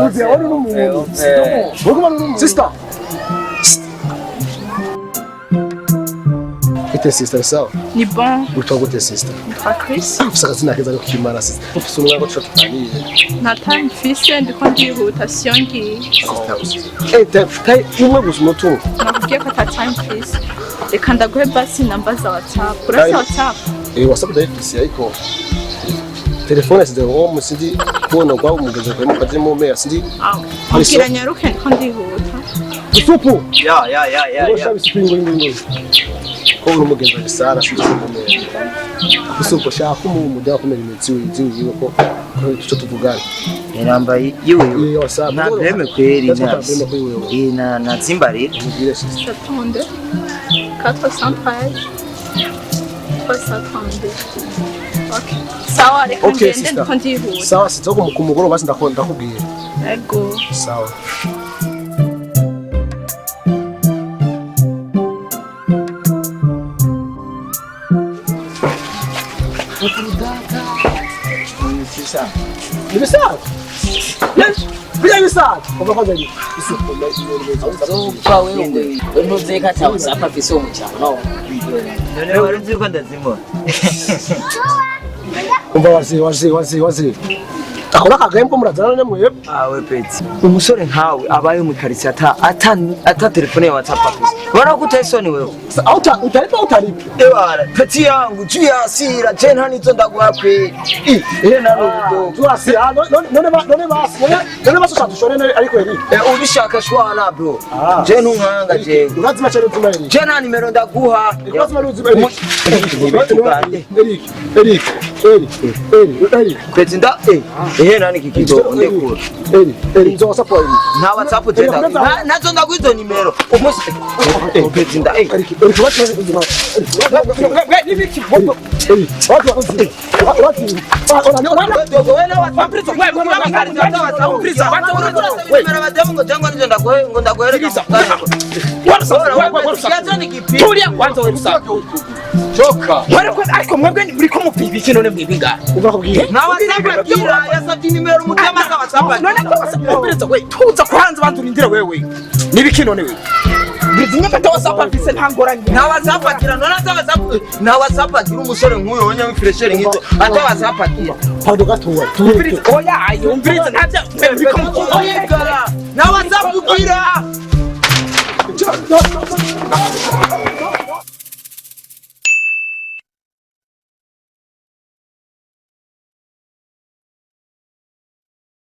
Uzi wari n'umuntu. Wowe n'umuntu. Sister. Ite sister, sawa? Ni bon. Witwa gute, sister? Nitwa Chris. Ufise akazina keza ariko kimana, sister. Ufise umwana ko tuganire. Nta time mfise, ndiko ndihuta, siyo ngiye. Eh, tay umwe gusa umutungo. Nakubwiye ko ata time mfise. Reka ndaguhe basi namba za WhatsApp. Urafise WhatsApp? Eh, WhatsApp ndayifise, ariko telefone yasize ngo sindi kubona kwa umugeze kwa mukazi mu meya sindi. Mbwira nyaruke, ndiko ndihuta. Isupu. Ya ya ya ya. Ngo Ya. shabi isupu, ngo ngo ngo. Ko uri umugenzi sana, sindi kumera. Isupu shaka umu mujya kumera imitsi wiziwe ko tuco tuvugana. Inamba yiwe. Iyo WhatsApp. Nta problème kweri. Nta problème kuri wewe. Eh, na zimba rero. Mubwire, sister. 72 413 332. Ok. Sawa, reka Okay, ngende, sister. ndiko ndihuta. Sawa, sister, ku mugoroba basi ndakubwira. Ego. Sawa. Ibisanzwe. Yes. Bijya bisanzwe. Kuva kwanza ni isuku. Uzopfa wewe, ntuzi ko ata WhatsApp afise uwo mujama. None wari uzi ko ndazimura? Umva wazi wazi wazi wazi. Akora akagame ko murazana ne mwebwe. Awe petit. Umusore nkawe abaye mu karitsiye ata telefone ya WhatsApp afise. Ubona ko uteye isoni wewe. Au utalipa utalipa. Ebara, petit yangu, juu ya hasira, je nta nizo ndaguha kweli. Eh, nta n'ubudogo. Turasi none basi none basi ushaka none ariko Eric. Eh, ubishaka shwana bro. Ah. Je ntunkanga je. Urazima cyane uzima Eric. Je nta nimero ndaguha. Urazima uzima Eric. Eric Eric Eric Eric Eric. Petit nda eh eh nani kikigo ndekura. Eric Eric zo WhatsApp Eric. Nta WhatsApp je ndaguha. Nazo ndaguha izo nimero. Umunsi eh petit nda eh. Eric Eric wacha uzima. N'ibiki? Eric wacha uzima. Wacha. Ona ona. Dogo wewe WhatsApp. Tulia kwanza wewe Rusaku. Ariko mwebwe muriko mupfa ibiki none mwebwe ngaha? Ubakubwiye. None ko umviriza we, tuza kuhanza bantu urindira wewe. Nibiki none wewe? Bizi nyafata WhatsApp afise nta ngorane. Nta WhatsApp agira umusore nk'uyu wonye w'ifuresheri nk'izo ata WhatsApp agira. Pardon gatoya. Umviriza oya ayo umviriza ntabya muriko mupfa. Nta WhatsApp ugira. No, no, no.